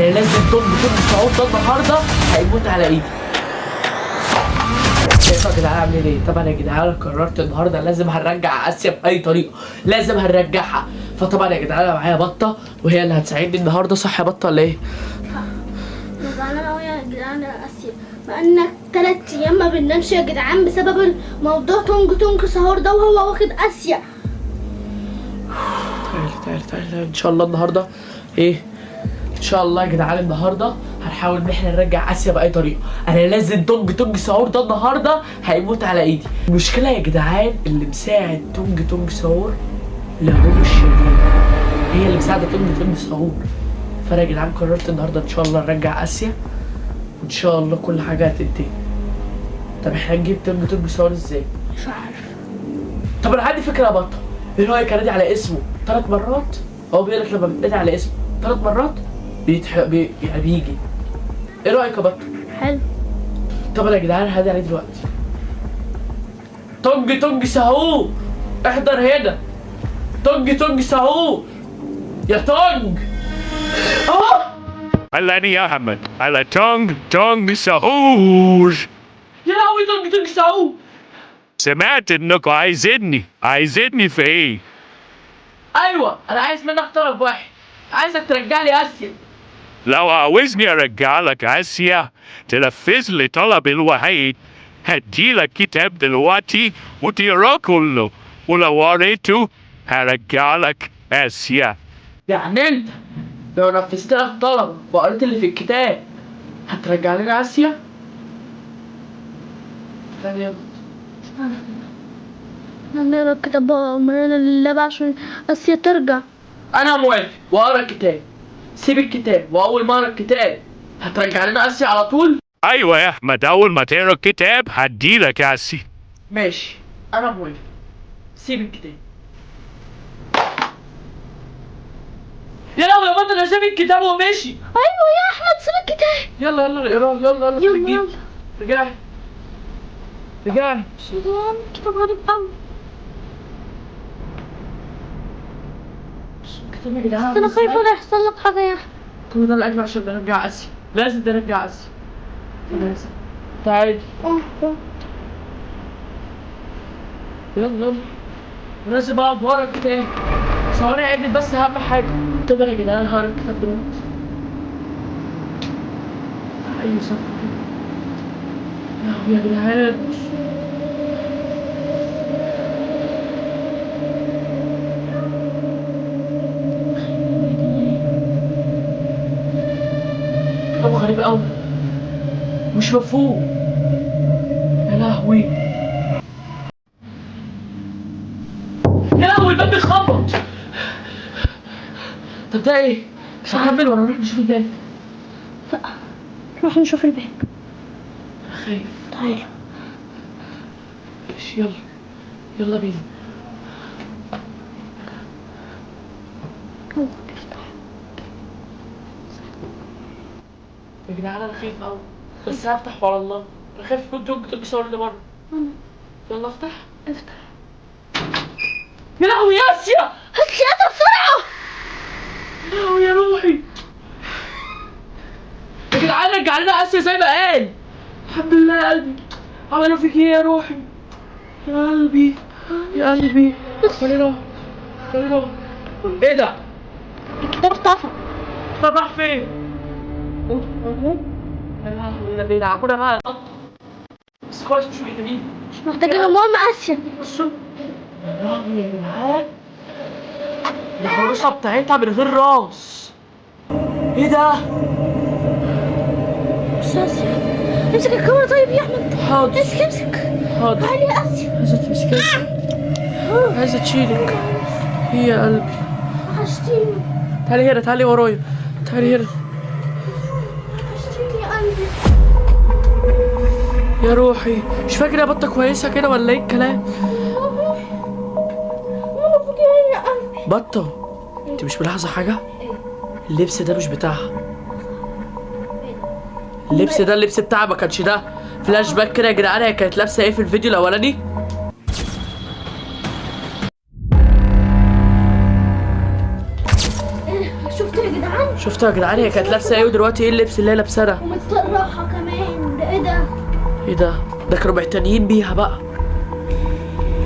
انا لازم تونج تونج ساهور ده النهارده هيموت على ايدي. شايفه يا جدعان عاملين ايه؟ طبعا يا جدعان قررت النهارده لازم هنرجع اسيا باي طريقه، لازم هنرجعها. فطبعا يا جدعان انا معايا بطه وهي اللي هتساعدني النهارده، صح يا بطه ولا ايه؟ انا زعلانة قوي يا جدعان يا اسيا، بقالنا 3 ايام ما بننامش يا جدعان بسبب الموضوع تونج تونج سهور ده، وهو واخد اسيا. تعالي تعالي تعالي، ان شاء الله النهارده ايه؟ ان شاء الله يا جدعان النهارده هنحاول ان احنا نرجع اسيا باي طريقه. انا لازم تونج تونج ساهور ده النهارده هيموت على ايدي. المشكلة يا جدعان اللي مساعد تونج تونج ساهور لهروب الشرير، هي اللي مساعدة تونج تونج ساهور. فانا يا جدعان قررت النهارده ان شاء الله نرجع اسيا، وان شاء الله كل حاجة هتنتهي. طب احنا هنجيب تونج تونج ساهور ازاي؟ مش عارفه. طب انا عندي فكرة يا بطه، ايه رايك انادي على اسمه 3 مرات؟ هو بيقول لك لما بتنادي على اسمه 3 مرات يعني بيجي. ايه رايك يا بطه؟ حلو. طب انا يا جدعان هنادي عليه دلوقتي. تونج تونج ساهور احضر هنا. تونج تونج ساهور يا تونج. اهو. أهلا يا أحمد، على تونج تونج ساهور. يا لهوي تونج تونج ساهور. سمعت إنكم عايزيني، عايزيني في إيه؟ ايوه انا عايز منك طلب واحد، عايزك ترجع لي اسيا. لو عاوزني أرجع لك آسيا تنفذ لي طلبي الوحيد. هديلك كتاب دلوقتي وتقراه كله، ولو قريته هرجع لك آسيا. يعني انت لو نفذت لك طلب وقريت اللي في الكتاب هترجع لنا اسيا؟ ثانية. احنا بنقرا الكتاب بقى امرنا لله بقى عشان اسيا ترجع. انا موافق واقرا الكتاب. سيب الكتاب، واول ما اقرا الكتاب هترجع لنا اسيا على طول. أيوة يا أحمد، أول ما تقرا الكتاب هديلك آسيا. ماشي انا موافق، سيب الكتاب. يا لهوي يا بطل، انا سايب الكتاب وماشي. ايوه يا احمد سيب الكتاب. يلا يلا اقراه، يلا يلا يلا نجيب. يلا. رجعي رجعي. مش جدعان كتاب غريب قوي. الكتاب يا جدعان بس انا خايفة لا يحصل لك حاجة يا احمد. كل ده الاجمع عشان نرجع اسيا، لازم نرجع اسيا لازم. تعالي يلا يلا، لازم اقعد ورا الكتاب. ثواني يا ابني بس، اهم حاجة. طب يا جدعان هقرا الكتاب دلوقتي. ايوه صح كده. يا لهوي يا جدعان. كتاب غريب قوي مش مفهوم. يا لهوي يا لهوي، الباب بيخبط. طب ده ايه؟ مش هكمل ولا نروح نشوف الباب؟ لا نروح نشوف الباب. خايف. تعالى. ماشي يلا يلا بينا. هو بيفتح. يا جدعان انا خايف قوي، بس هفتح وعلى الله. انا خايف يكون تونج تونج ساهور اللي بره. انا يلا افتح. افتح. يا لهوي يا اسيا. هات لي قطع بسرعة. يا لهوي يا روحي. يا جدعان رجع لنا اسيا زي ما قال. الحمد لله يا قلبي. عملوا فيك ايه يا روحي؟ يا قلبي يا قلبي. خلينا خلينا. ايه ده؟ الكتاب اختفى. طب راح فين؟ يا لهوي ده بيلعبونا بقى. بس كويس مش محتاجين. مش محتاجين، المهم اسيا. بصوا يا لهوي يا جدعان، العروسة بتاعتها من غير راس. ايه ده؟ بص يا اسيا، امسك الكاميرا طيب يا احمد. حاضر. امسك امسك. حاضر. تعالي يا اسيا. عايزة تمسكك، عايزة تشيلك. ايه يا قلبي؟ وحشتيني. تعالي هنا، تعالي ورايا، تعالي هنا. وحشتيني يا قلبي. يا روحي. مش فاكرة يا بطة كويسة كده ولا ايه الكلام؟ ماما فوقيني يا قلبي. بطة انت مش ملاحظة حاجة؟ اللبس ده مش بتاعها. اللبس ده اللبس بتاعها ما كانش ده. فلاش باك كده يا جدعان، هي كانت لابسة ايه في الفيديو الأولاني؟ شفتوا يا جدعان؟ شفت شفتوا يا جدعان هي كانت لابسه ايه ودلوقتي ايه اللبس اللي هي لابساه ده؟ ومتطرحه كمان. ده ايه ده؟ ايه ده؟ ده كانوا معتنيين بيها بقى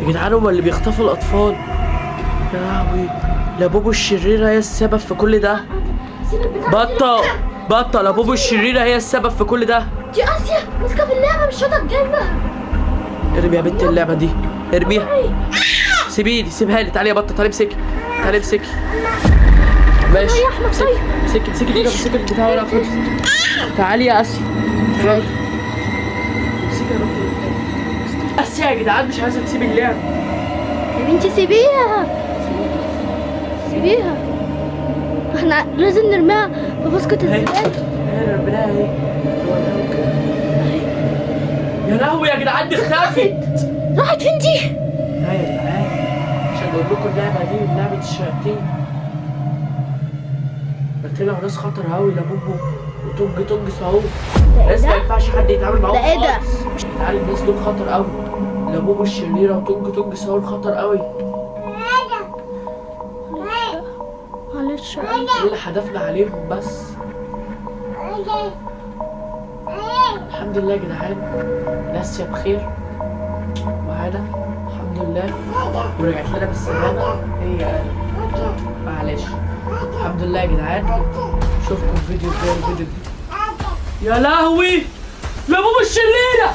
يا جدعان، هما اللي بيخطفوا الاطفال. يا لهوي، لابوبو الشريرة هي السبب في كل ده. بطة بطة، لابوبو الشريرة هي السبب في كل ده. دي اسيا ماسكه في اللعبة مش راضية تجيبها. ارمي يا بنت اللعبة دي، ارميها. سيبيني، سيبها لي. تعالي يا بطة، تعالي امسكي، تعالي امسكي. ماشي، امسكي امسكي امسكي دي، امسكي البتاع ورا. تعالي يا اسيا، تعالي امسكي يا بطة. اسيا يا جدعان مش عايزة تسيب اللعبة. يا بنتي سيبيها، سيبيها، احنا لازم نرميها في basket الزبالة. ايه ربنا اهي. يا لهوي يا جدعان دي اختفت. راحت فين دي؟ لا يا جدعان، عشان اقول لكم اللعبة دي لعبه الشياطين. ده طلعوا ناس خطر قوي، لابوبو وتونج تونج ساهور. ناس ما ينفعش حد يتعامل معاهم ده ايه ده؟ خالص. تعالى الناس دول خطر قوي، لابوبو الشريرة وتونج تونج ساهور خطر قوي. معلش ايه اللي حدفنا عليهم بس؟ الحمد لله يا جدعان ناسيا بخير معانا الحمد لله، ورجعت لنا بالسلامة. هي معلش الحمد لله يا جدعان. اشوفكم في فيديو جاي. فيديو جديد. يا لهوي، لابوبو الشريرة.